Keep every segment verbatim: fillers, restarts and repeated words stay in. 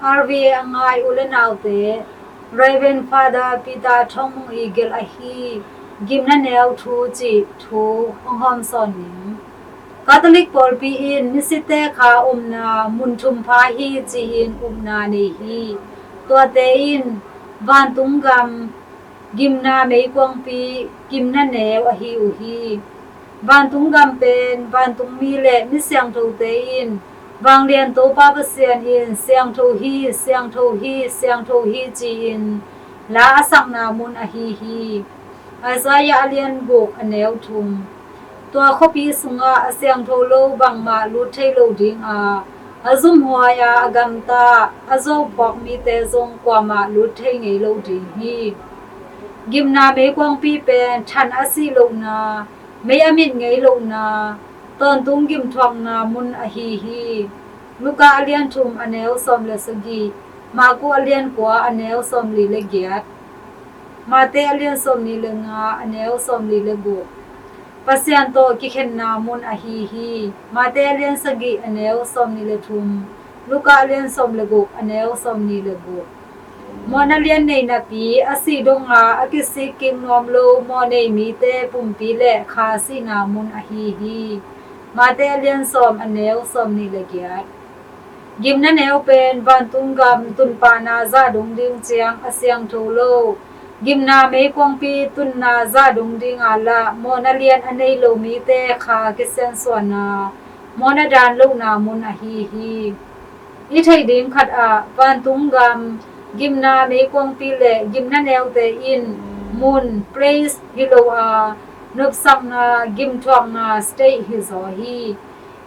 R V A a ngai u le naute, Reverend Father Peter Thawng Mung ii gelh ahi Gimna Neu Thu cih thu hong hawmsawn ning. Catholic pawlpi in misite kha umna mun thum pha hi ci-in upna nei hi. Tuate in vantung gam, gimna meikuangpi, gimna neu ahi uh hi. Vantung gam pen vantungmi le mi siangthote in vanglian Topa Pasian in siangtho hi, siangtho hi, siangtho hi ci-in la a sakna mun ahi hi. Isaiah a lian guk a neu thum. Tua khuapi sungah a siangtho lo bangmah lut thei lo ding a, a zumhuai a, a gamta, a zophuak mite zong kuamah lut thei ngei lo ding hi. Gimna meikuangpi pen than a sih lohna, mei a mit ngei lohna, tawntung gimthuakna mun ahi hi. Luka a lian thum a neu sawm le sagih, Marku a lian kua a neu sawm li le giat, Mate a lian sawm ni le nga a neu sawm li le guk. Pasian tawh kikhenna mun ahi hi. Mate a lian sagih a neu sawm ni le thum, Luka a lian sawm le guk a neu sawm ni le guk. Mawhna lian nei napi a sih donga a kisik kik nuam lo mawh nei mite pumpi le kha sihna mun ahi hi. Mate a lian sawm a neu sawm ni le giat. Gimna neu pen vantung gam tunpahna zah dong ding ciang a siangtho lo, gimna meikuangpi tunna zah dong dinga lah mawhna lian a nei lo mite kha kisiansuahna, mawhna dan lohna mun ahi hi. I theih ding khat ah vantung gam, gimna meikuangpi le gimna neute in mun, place hi lo a, nopsakna, gimthuakna, state hi zaw hi.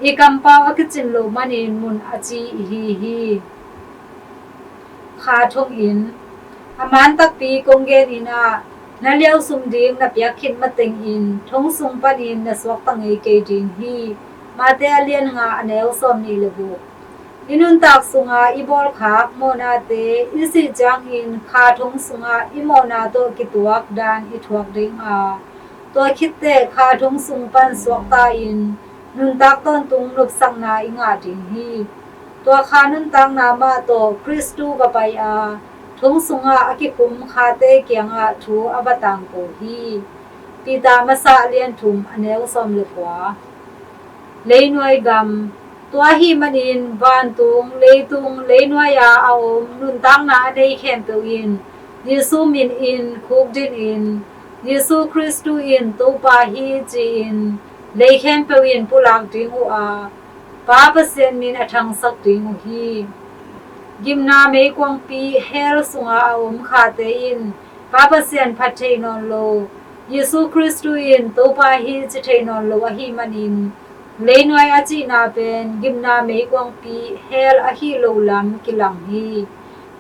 I kampau a kicin loh manin mun a ci ihi hi. Kha thonginn. A man takpi kong genin ah, na liausum ding na piak khit matengin thong sung panin na suakta ngei kei ding hi. Mate a lian nga a neu sawm nih le guk. I nuntak sunga i bawlkhak mawhnate i sih ciangin kha thong sungah i mawhna tawh kituak dan i thuak ding a, tua khitteh kha thong sung pan suakta in nuntak tawntung nopsakna i ngah ding hi. Tua kha nuntakna mah tawh Khristu va pai a, thong sungah a kikhum khate kiangah thu a va tangko hi. Peter masa a lian thum a neu sawm le kua. Leinuai gam. Tua ahih manin vantung, leitung, leinuai-a a om nuntakna a nei khempeuh in Jesu minin khukdin in, Jesu Khristu in Topa hi ci-in lei khempeuh in pulak ding uh a, Pa Pasian min a thangsak ding uh hi. Gimna meikuangpi hell sunga a om khate in Pa Pasian phat thei nawn lo, Jesu Khristu in Topa hi ci thei nawn lo ahih manin, leinuai a cihna pen gimna meikuangpi hell ahih lo lam kilang hi.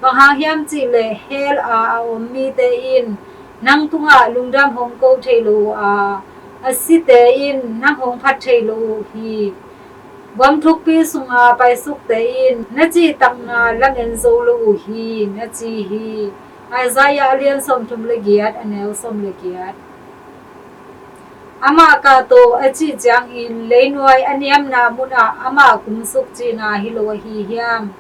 Bang hang hiam cihleh hell a a om mite in nang tungah lungdam hong ko thei lo uh a, a site in nang hong phat thei lo uh hi. Gam thukpi sunga paisukte in na cihtakna lamen zo lo uh hi, na ci hi. Isaiah a lian sawmthum le giat a neu sawm le giat. Amah kahto a cih ciangin leinuai a niamna munah amah kumsuk cihna hi lo ahi hiam?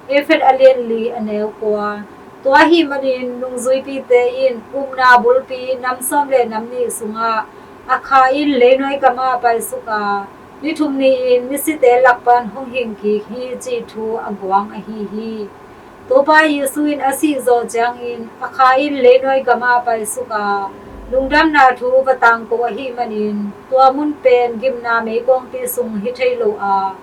Efet a lian li a neu kua. Tua ahih manin nungzuipite in upna bulpi nam sawm le nam nih sungah a kha in leinuai gamah paisuk a, ni thum ni-in misite lak pan hong hing kik hi cih thu a guang ahi hi. Topa Jesu in a sih zawh ciangin a kha in leinuai gamah paisuk a, lungdamna thu va tangko ahih manin tua mun pen gimna meikuangpi sung hi thei lo a,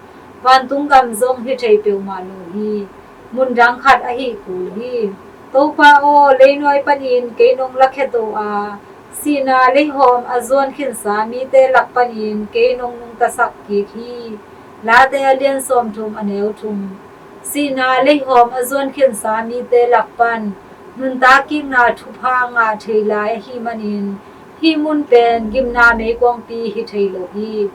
vantung gam zong hi thei peuhmah lo hi. Mundang khat ahi kul hi. Topa aw, leinuai panin kei nong lakhia to a, sihna leihawm a zuan khinsa mite lak panin kei nong nungtasak kik hi. Late a lian sawmthum a neu thum. Sihna leihawm a zuan khinsa mite lak pan nuntak kikna thupha ngah thei lai ahih manin hih mun pen gimna meikuangpi hi thei lo hi.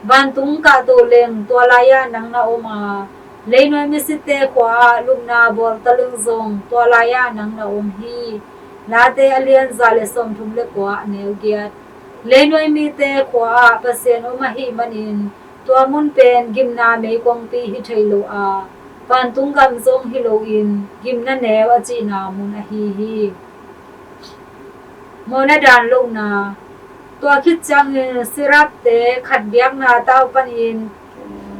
Vantung kahto leng tua lai-ah nang na om a, leinuai misite khua-ah lupna bawl taleng zong tua lai-ah nang na om hi. Late a lian za le sawmthum le kua a neu giat. Leinuai mite khua-ah Pasian om ahih manin tua mun pen gimna meikuangpi hi thei lo a, vantung gam zong hi loin gimna neu a cihna mun ahi hi. Mawhna daan lohna. Tua khit ciangin sirapte khat biakna tau panin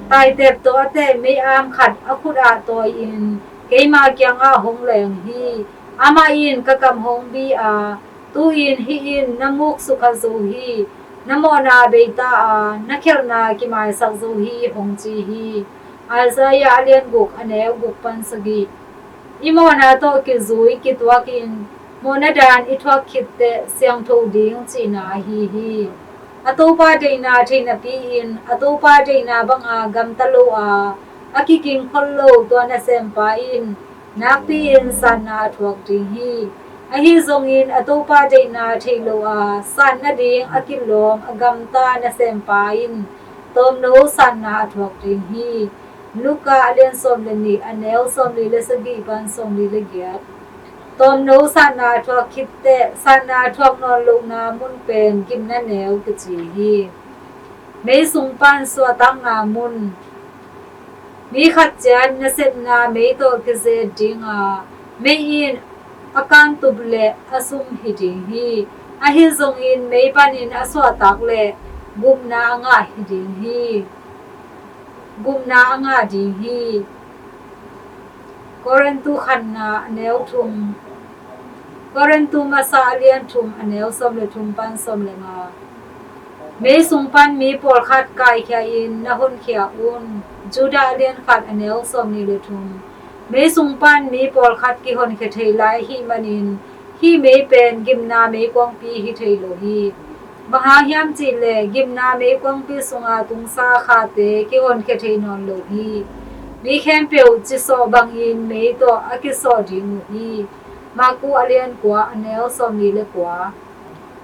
taitep tawh a teh mei-am khat a khut ah tawi-in keima kiangah hong leng hi. Amah in, "Ka kam hong bi a, tu-in hih in na muk sukha zo hi, na mawhna beita a, na khialhna kimaisak zo hi," hong ci hi. Isaiah a lian guk, a neu guk pan sagih. I mawhna tawh kizui kituakin mawhna daan i thuak khit teh siangtho ding cihna ahi hi. A Topa deihna thei napi-in a Topa deihna banga gamta lo a, a kiging khol lo tua nasempa in nakpi-in satna a thuak ding hi. Ahi zongin a Topa deihna thei lo a, sat nading a kilawm a gamta nasempa in tawmno satna a thuak ding hi. Luka a lian sawm le nih, a neu sawmli le sagih pan sawmli le giat. Tawmno satna a thuak khit teh satna a thuak nawn lohna mun pen gimna neu kici hi. Mei sung pan suahtakna mun. Mi khat ciat nasepna mei tawh kizet ding a, mei in a kantup leh a sum hi ding hi. Ahi zongin mei panin a suahtak leh gupna a ngah hi ding hi. Gupna a ngah ding hi. Korintu khatna, a neu thum. Korintu masa a lian thum, a neu sawm le thum pan sawm le nga. Mei sung pan mi pawlkhat kaikhia in na honkhia un. Judah a lian khat, a neu sawmnih le thum. Mei sung pan mi pawlkhat kihonkhia thei lai ahih manin hih mei pen gimna meikuangpi hi thei lo hi. Bang hang hiam cih leh gimna meikuangpi sunga tungsa khate kihonkhia thei nawn lo hi. Mi khempeuh cisawh bangin mei tawh a kisawh ding uh hi. Marku a lian kua, a neu sawmnih le kua.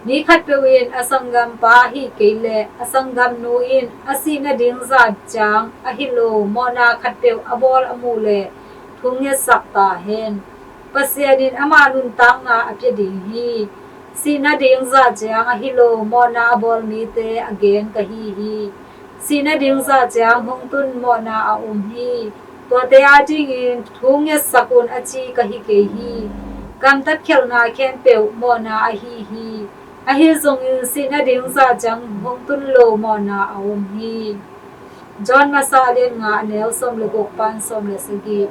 Mi khatpeuh in a sanggampa ahih kei leh a sanggamnu in a sih nading zah ciang ahi lo mawhna khatpeuh a bawl a muh leh thu ngetsak ta hen. Pasian in ama nuntakna a pia ding hi. Sih nading zah ciang ahi lo mawhna a bawl mite a gen ka hi hi. Sih nading zah ciang hong tun mawhna a om hi. Tuate adingin thu ngetsak un a ci ka hi kei hi. Gamtat khialhna khempeuh mawhna ahi hi. Ahi zongin sih nading zah ciang hong tun lo mawhna a om hi. John masa a lian nga, a neu sawm le guk pan sawm le sagih.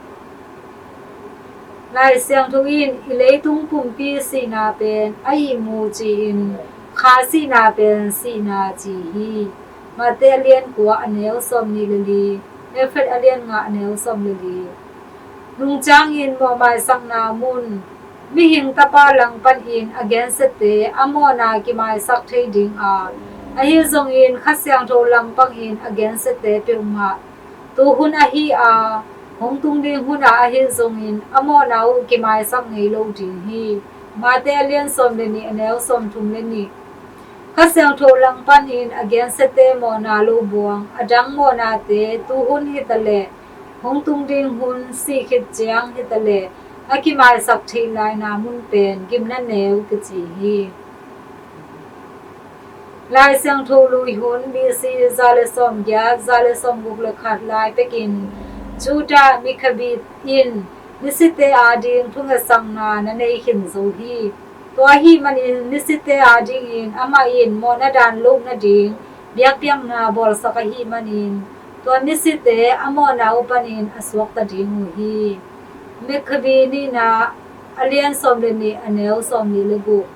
Lai Siangtho in i leitung pumpi sihna pen a ihmu ci-in kha sihna pen sihna ci hi. Mate a lian kua, a neu sawmnih le li. Efet a lian nga, a neu sawm le li. Nungciangin mawhmaisakna mun. Mihing Tapa langpanin a gensiate a mawhna kimaisak thei ding a, ahi zongin Kha Siangtho langpangin a gensiate peuhmah tuhun ahi a, hong tung ding hunah ahi zongin a mawhna uh kimaisak ngei lo ding hi. Mate a lian sawm le nih, a neu sawm thum le nih. Kha Siangtho langpanin a gensiate mawhna lo buang a dang mawhnate tuhun hitaleh hong tung ding hun sih khit ciang hitaleh a kimaisak theih laina mun pen gimna neu kici hi. Lai Siangtho lui hun B C za le sawm giat, za le sawm guk le khat lai pekin Judah Maccabee in misite ading thungetsakna na nei khin zo hi. Tua ahih manin misite adingin amah in mawhna daan loh nading biakpiakna bawlsak ahih manin tua misite a mawhna uh panin a suakta ding uh hi. Maccabee nihna a lian sawm le nih, a neu sawmnih le guk.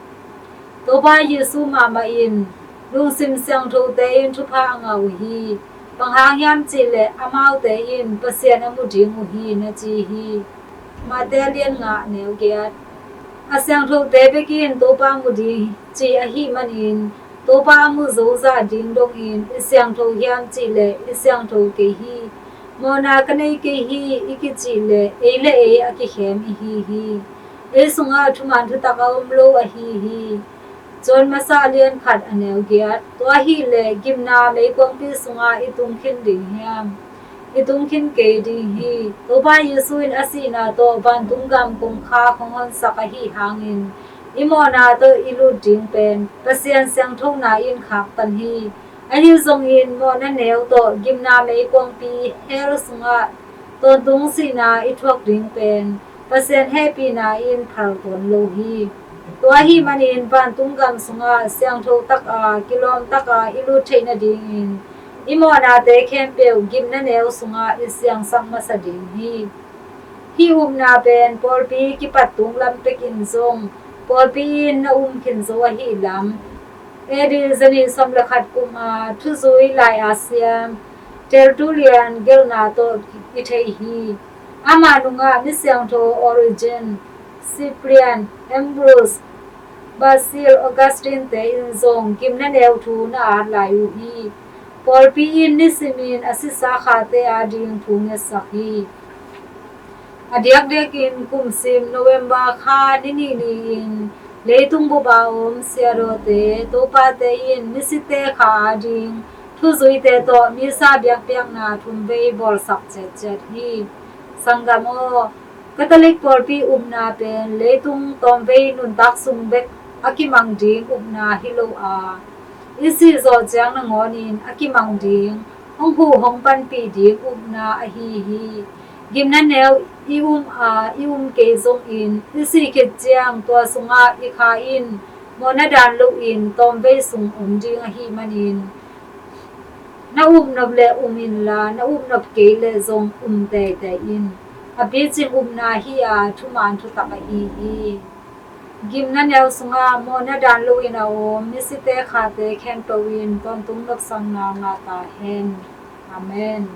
Topa Jesu mahmah in lungsim siangthote in thupha a ngah uh hi. Bang hang hiam cihleh amaute in Pasian a mu ding uh hi, na ci hi. Mate a lian nga, a neu giat. A siangthote bekin Topa mu ding ci ahih manin Topa a mu zo zah ding dongin i siangtho hiam cihleh i siangtho kei hi. Mawhna ka nei kei hi i kicih leh ei le ei a kikhem i hi hi. Ei sungah thuman thutak a om lo ahi hi. John masa a lian khat, a neu giat. Tua ahihleh gimna meikuangpi sungah i tung khin ding hiam? I tung khin kei ding hi. Topa Jesu in a sihna tawh vantung gam kongkhak hong honsak ahih hangin i mawhna tawh i lut ding pen Pasian siangthona in khaktan hi. Ahi zongin mawhna neu tawh gimna meikuangpi hell sungah Tawntung sihna i thuak ding pen Pasian hehpihna in phal tuan lo hi. Tua ahih manin vantung gam sungah siangtho taka, kilawm taka i lut theih nadingin i mawhnate khempeuh gimna neu sungah i siangsak masa ding hi. Hih upna pen pawlpi kipat tung lam pekin zong pawlpi in na um khin zo ahih lam A D zanih sawm le khat kuma thuzui lai-a siam Tertullian gelhna tawh i thei hi. Amah nungah mi siangtho Origen, Cyprian, Ambrose, Basil, Augustine te in zong gimna neu thu na at lai uh hi. Pawlpi in nisimin a sisa khate ading thu ngetsak hi. A diakdiakin kumsim November kha ni nih ni-in leitung bup a om siadawte, topate in misite kha ading thuzuite tawh misa biakpiakna thumvei bawlsak ciatciat hi. Sanggam aw, Catholic pawlpi upna pen leitung tawmvei nuntak sung bek a kimang ding upna hi lo a, i sih zawh ciang nangawnin a kimang ding, hong huh hong panpih ding upna ahi hi. Gimna neu i um a, i um kei zongin i sih khit ciang tua sungah i kha in mawhna dan loin tawmvei sung om ding ahih manin na upnop leh um inla, na upnop kei leh zong um teitei in. A picing upna hi a, thuman thutak ahi hi. Gimna neu sungah mawhna dan loin a om misite khate khempeuh in tawntung nopsakna ngah ta hen. Amen.